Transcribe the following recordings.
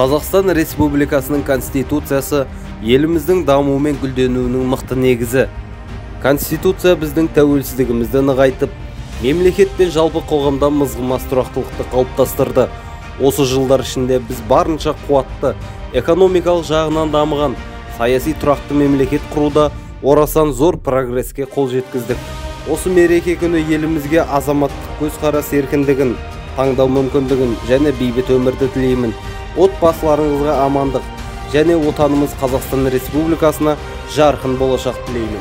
Қазақстан Республикасының Конституциясы еліміздің дамуы мен гүлденуінің мықты негізі. Конституция біздің тәуелсіздігімізді нығайтып, мемлекет пен жалпы қоғамда мызғымас тұрақтылықты қалыптастырды. Осы жылдар ішінде біз барынша қуатты, экономикалық жағынан дамыған, саяси тұрақты мемлекет құруда орасан зор прогреске қол жеткіздік. Осы мереке күні елімізге азаматтық көзқарас еркіндігін, таңдау мүмкіндігін және бейбіт өмірді тілеймін. Отбасыларыңызға амандық және отанымыз Қазақстан Республикасына жарқын болашақ тілеймін.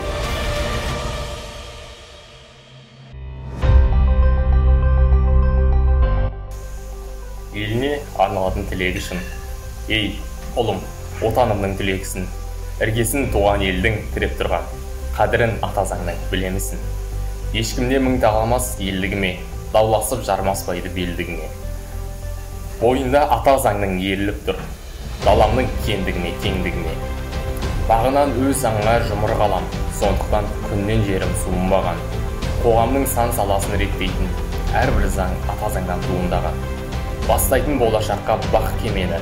Еліне арналатын тілегі шын. Ей, ұлым, отанымның тілегісін, іргесін туған елдің тіреп тұрған, қадірін ата заңның білемісін. Ешкімде мың тағалмас елдігіме, дауласып жармаспайды белдігіңе. Бойында ата заңның еріліп тұр, даламның кендігіне, кеңдігіне. Бағынан өз заңына жұмыр қалам, сондықтан күннен жерім суынбаған. Қоғамның сан саласын реттейтін әрбір заң ата заңнан туындаған. Бастайтын болашаққа бақ кемені,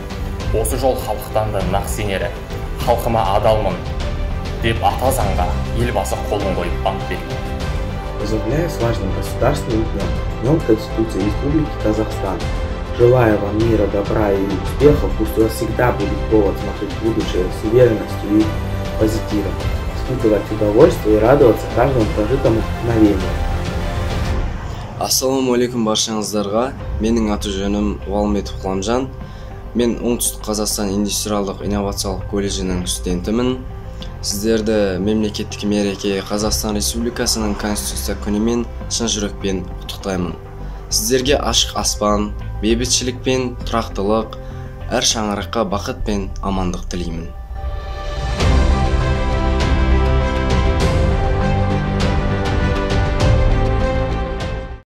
осы жол халықтан да нақ сенері. Халқыма адалмын деп ата заңға елбасы қолын қойып ант берген. Поздравляю с важным государственным днем, Днем Конституции Республики Казахстан. Желаю вам мира, добра и успехов, пусть у вас всегда будет повод смотреть в будущее с уверенностью и позитивом, испытывать удовольствие и радоваться каждому прожитому мгновению. Ассаламу алейкум баршаңыздарға. Менің аты жөнім Уалметов Ғұламжан. Мен Оңтүстік Қазақстан индустриалдық инновациялық колледжінің студентімін. Сіздерді мемлекеттік мереке Қазақстан Республикасының Конституция күнімен шын жүрекпен құттықтаймын. Сіздерге ашық аспан, бейбітшілік пен тұрақтылық, әр шаңыраққа бақыт пен амандық тілеймін.